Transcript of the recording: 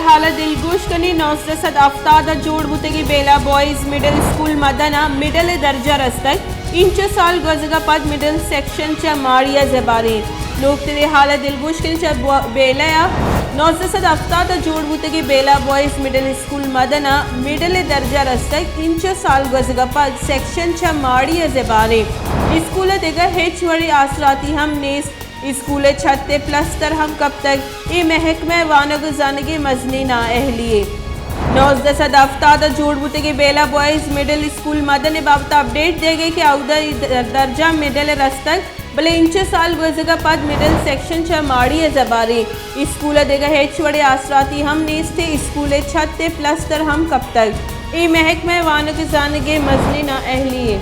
حال ءَ دلگوش کنیں، نوزدہ سد ہفتاد ءَ جوڑ بوتگیں بیلہ بوائز مڈل اسکول مدن ءَ مڈل ءِ درجہ رستگ، اینچو سال گوزگ ءَ پد مڈل سیکشن چہ ماڑی ءَ زباریں۔ نوکتریں حال ءَ دلگوش کنیں، چہ بو-، بیلہ ءَ نوزدہ سد ہفتاد ءَ جوڑ بوتگیں بیلہ بوائز مڈل اسکول مدن ءَ مڈل ءِ درجہ رستگ، اینچو سال گوزگ ءَ پد سیکشن چہ ماڑی ءَ زباریں۔ اسکول ءَ دگہ ہچ وڑیں آسراتی ہم نیست۔ اسکول ءِ چھت ءِ پلستر ہم کپتگ۔ اے محکمہ ءِ وانگ ءُ زانگ ءِ مزنیں نااہلی یے۔ نوزدہ سد ہفتاد ءَ جوڑ بوتگیں بیلہ بوائز مڈل اسکول مدن ءِ بابت ءَ اپڈیٹ دیگ ءَ کہ اودا اے درجہ مڈل ءِ رستگ، بلے اینچو سال گوزگ ءَ پد مڈل سیکشن چہ ماڑی ءَ زباریں۔ اسکول ءَ دگہ ہچ وڑیں آسراتی ہم نیست ءُ اسکول ءِ چھت ءِ پلستر ہم کپتگ۔ اے محکمہ ءِ وانگ ءُ زانگ ءِ مزنیں نااہلی یے۔